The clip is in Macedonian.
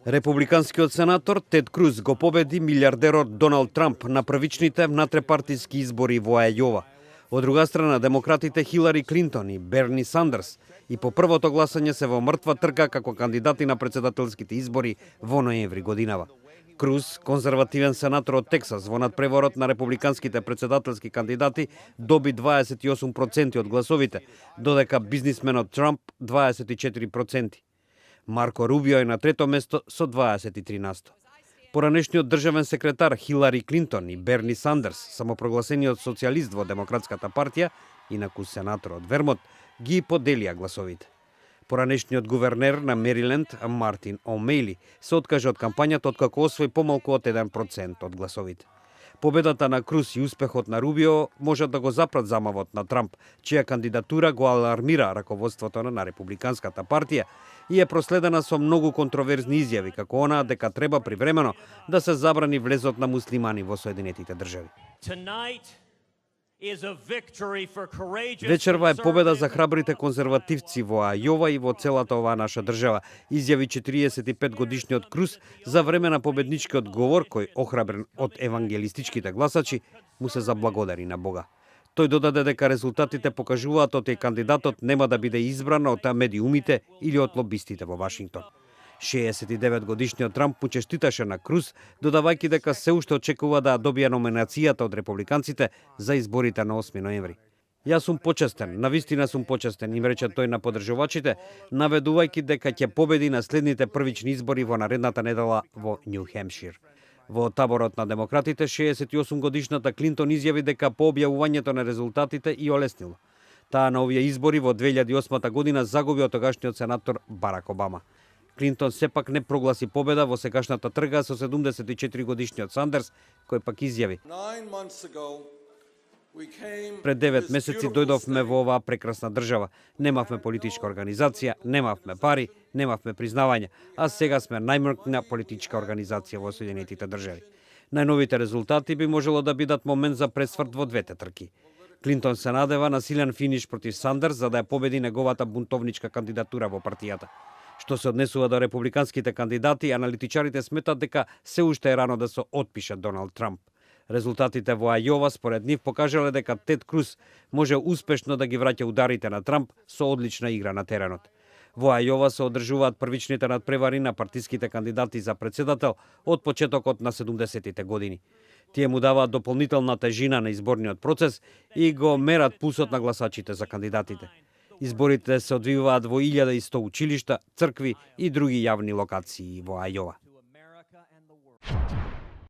Републиканскиот сенатор Тед Круз го победи милиардерот Доналд Трамп на првичните внатрепартиски избори во Ајова. Од друга страна, демократите Хилари Клинтон и Берни Сандерс и по првото гласање се во мртва трка како кандидати на председателските избори во ноември годинава. Круз, конзервативен сенатор од Тексас, во надпреворот на републиканските председателски кандидати доби 28% од гласовите, додека бизнисменот Трамп 24%. Марко Рубио е на трето место со 23%. Поранешниот државен секретар Хилари Клинтон и Берни Сандерс, самопрогласениот социјалист во Демократската партија, инаку сенатор од Вермонт, ги поделија гласовите. Поранешниот гувернер на Мериленд, Мартин О'Мейли, се откажа од кампањата откако освои помалку од 1% од гласовите. Победата на Круз и успехот на Рубио можат да го запрат замавот на Трамп, чија кандидатура го алармира раководството на Републиканската партија и е проследена со многу контроверзни изјави, како онаа дека треба привремено да се забрани влезот на муслимани во Соединетите држави. Вечерва е победа за храбрите конзервативци во Ајова и во целата оваа наша држава, изјави 45-годишниот Круз за време на победничкиот говор кој, охрабрен од евангелистичките гласачи, му се заблагодари на Бога. Тој додаде дека резултатите покажуваат дека кандидатот нема да биде избран од медиумите или од лобистите во Вашингтон. 69-годишниот Трамп му честиташе на Круз, додавајќи дека се уште очекува да добие номинацијата од републиканците за изборите на 8 ноември. Јас сум почестен, навистина сум почестен, им рече тој на поддржувачите, наведувајќи дека ќе победи на следните првични избори во наредната недела во Нью Хемпшир. Во таборот на демократите, 68-годишната Клинтон изјави дека по објавувањето на резултатите и олеснило. Таа на овие избори во 2008 година загуби од тогашниот сенатор Барак Обама. Клинтон сепак не прогласи победа во сегашната трга со 74-годишниот Сандерс, кој пак изјави: Пред 9 месеци дојдовме во оваа прекрасна држава. Немавме политичка организација, немавме пари, немавме признавање, а сега сме најмркна политичка организација во Соединетите држави. Најновите резултати би можело да бидат момент за пресврт во двете трки. Клинтон се надева на силен финиш против Сандерс за да ја победи неговата бунтовничка кандидатура во партијата. Што се однесува до републиканските кандидати, аналитичарите сметат дека се уште е рано да се отпише Доналд Трамп. Резултатите во Ајова според нив покажале дека Тед Круз може успешно да ги враќа ударите на Трамп со одлична игра на теренот. Во Ајова се одржуваат првичните надпревари на партиските кандидати за председател од почетокот на 70-тите години. Тие му даваат дополнителна тежина на изборниот процес и го мерат пулсот на гласачите за кандидатите. Изборите се одвиваат во 1100 училишта, цркви и други јавни локации во Ајова.